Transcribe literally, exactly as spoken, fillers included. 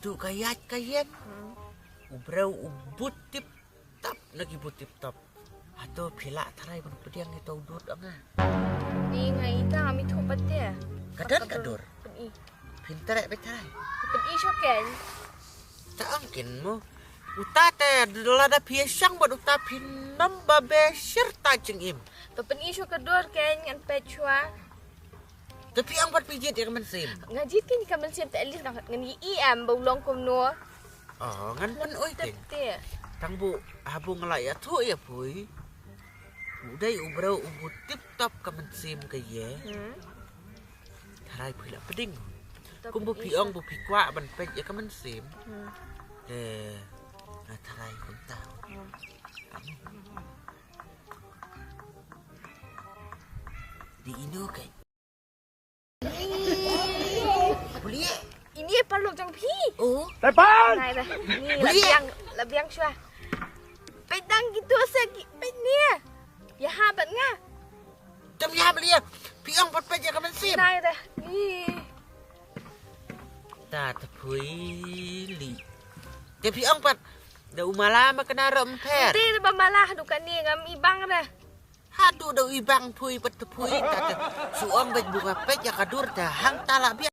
Tu ka ïaid ka ïeng. U briew u bud tip top na ki bud tip top. Hato phi lah tharai ban pdiang ïa uto u dud ong nga? Ni nga ita ngam ithuh pat te. Ka don ka dur. Pyn-i. Phin treh beit tharai. Pyn-i shuh kein. Ta ong kein mo. Uta te lada phi ïashong bad uta phin ym ba beh shir ta jingim. To pyn-i shuh ka dur kein ngan peit shuwa. Te phi ong pat phi jied ïa ka mynsiem. Nga jied kein ïa ka mynsiem te at least ngan ïohi em ba u long kumno. Oh, ngan pyn-ui kein. Tip te. Tang bu ha bu nga la ïathuh ïa phi. U dei u briew u bud tip top ka mynsiem ka ïa. Hmm. Tharai phi la pdeng. Kum bu phi ong bu phi kwah ban peit ïa ka mynsiem. Hmm. Te nga tharai kumta. Hmm. Di ino kein. Beli. Ini paralok jong phi. Oh. Tepan. Nai dah. Ni la biang, la biang shuwa. Peit dang gitu sa ki, peit ni. Ïa ha bad nga. Tem ïa beli ïa. Phi ong pat peit ïa ka mynsiem. Nai dah. Ni. Ta ta phui li. Te phi ong pat. Da u mala ma kena ro mpher. Te ba mala du kane ngam i bang dah. Haduh da u i bang phui pat te phui ta te. Shu ong bad bu nga peit ïa ka dur te hangta la bia